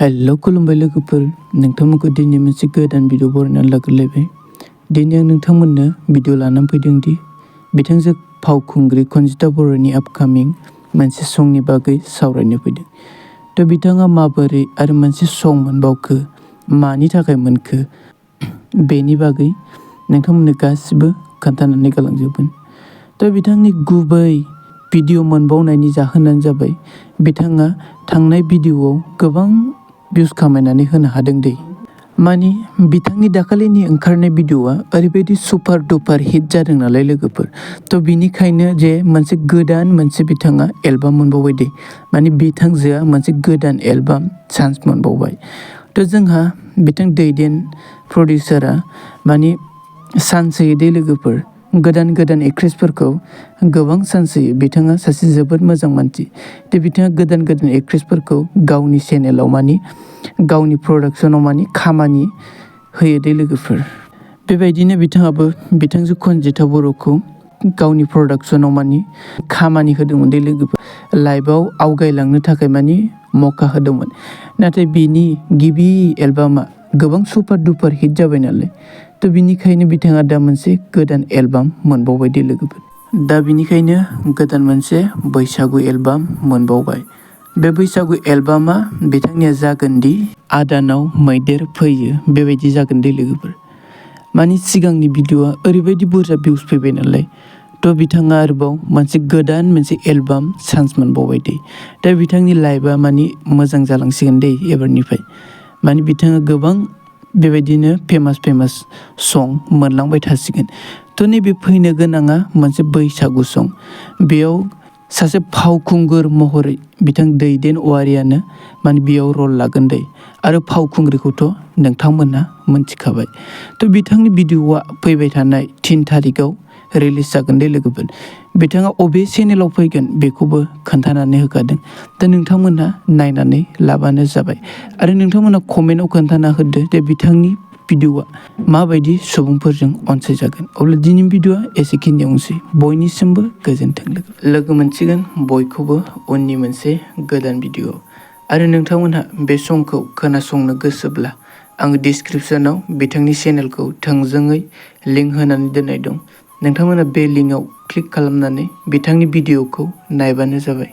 Hello खुलुमबाय लोगोफोर, नोंथांमोनखौ दिनै मोनसे गोदान भिडिअ बरायनानै लाग्रोलायबाय। दिनै आं नोंथांमोननो भिडिअ लानानै फैदों दि बिथांजो फावखुंग्रि कनजिता बर'नि आपकामिं मोनसे संनि बागै सावरायनो फैदों। थ' बिथाङा माबोरै आरो मोनसे सं मोनबावखो, मानि थाखाय मोनखो, बेनि बागै नोंथांमोननो गासिबो खोन्थानानै गालांजोबगोन। थ' बिथांनि गुबै भिडिअ मोनबावनायनि जाहोनानो जाबाय बिथाङा थांनाय भिडिअआव गोबां भिउस खामायनानै होनो हादों दै। मानि बिथांनि दाखालिनि ओंखारनाय भिडिअआ ओरैबायदि सुपार डुपार हिट जादों नालाय लोगोफोर। थ' बिनिखायनो जे मोनसे गोदान बिथाङा एलबाम मोनबावबाय दै। मानि बिथांजोआ मोनसे गोदान एलबाम चान्स मोनबावबाय। थ' जोंहा बिथां दैदेन प्रडिउसारा मानि चान्स होयो दै लोगोफोर। गोदान एक्ट्रेसफोरखौ गोबां चान्स होयो। बिथाङा सासे जोबोद मोजां मानसि। दा बिथाङा गोदान एक्ट्रेसफोरखौ गावनि चेनेलाव मानि गावनि प्रडाक्सनाव मानि खामानि होयो दै लोगोफोर। बेबायदिनो बिथाङाबो बिथांजो कनजिता बर'खौ गावनि प्रडाक्सनाव मानि खामानि होदोंमोन दै लोगोफोर। लाइभआव आवगायलांनो थाखाय मानि मौका होदोंमोन। नाथाय बिनि गिबि एलबामा गोबां सुपार डुपार हिट जाबाय नालाय। थ' बिनिखायनो बिथाङा दा मोनसे गोदान एलबाम मोनबावबाय दै लोगोफोर। दा बिनिखायनो गोदान मोनसे बैसागु एलबाम मोनबावबाय। बे बैसागु एलबामा बिथांनिया जागोन दि हादानाव मwider फैयो, बेबायदि जागोन दै लोगोफोर। मानि सिगांनि भिडिअआ ओरैबायदि बुरजा भिउस फैबाय नालाय। थ' बिथाङा आरोबाव गोदान एलबाम चान्स मोनबावबाय दै। दा बिथांनि लाइभआ मानि मोजां जालांसिगोन दै एबारनिफ्राय। मानि बिथाङा गोबां बेबायदिनो फेमास सं मोनलांबाय थासिगोन। थ' नैबे फैनो गोनाङा मोनसे बैसागु सं। बेयाव सासे फावखुंगुर महरै बिथां दैदेन औवारियानो माने बेयाव रल लागोन दै। आरो फावखुंग्रिखौथ' नोंथांमोनहा मोनथिखाबाय। थ' बिथांनि भिडिअआ फैबाय थानाय 3 थारिखआव रिलिज जागोन दै लोगोफोर। बिथाङा अबे चेनेलाव फैगोन बेखौबो खोन्थानानै होखादों। दा नोंथांमोनहा नायनानै लाबानो जाबाय। आरो नोंथांमोनहा कमेन्टआव खोन्थाना होदो दे बिथांनि भिडिअआ माबायदि सुबुंफोरजों अनसायजागोन। अब्ला दिनैनि भिडिअआ एसेखिनियावनोसै। बयनिसिमबो गोजोन्थों लोगो मोनसिगोन बयखौबो उननि मोनसे गोदान भिडिअ। आरो नोंथांमोनहा बे संखौ खोनासंनो गोसोब्ला आङो डिसक्रिपसनाव बिथांनि चेनेलखौ थोंजोङै लिंक होनानै दोननाय दं। नोंथांमोना बे लिंकआव क्लिक खालामनानै बिथांनि भिडिअखौ नायबानो जाबाय।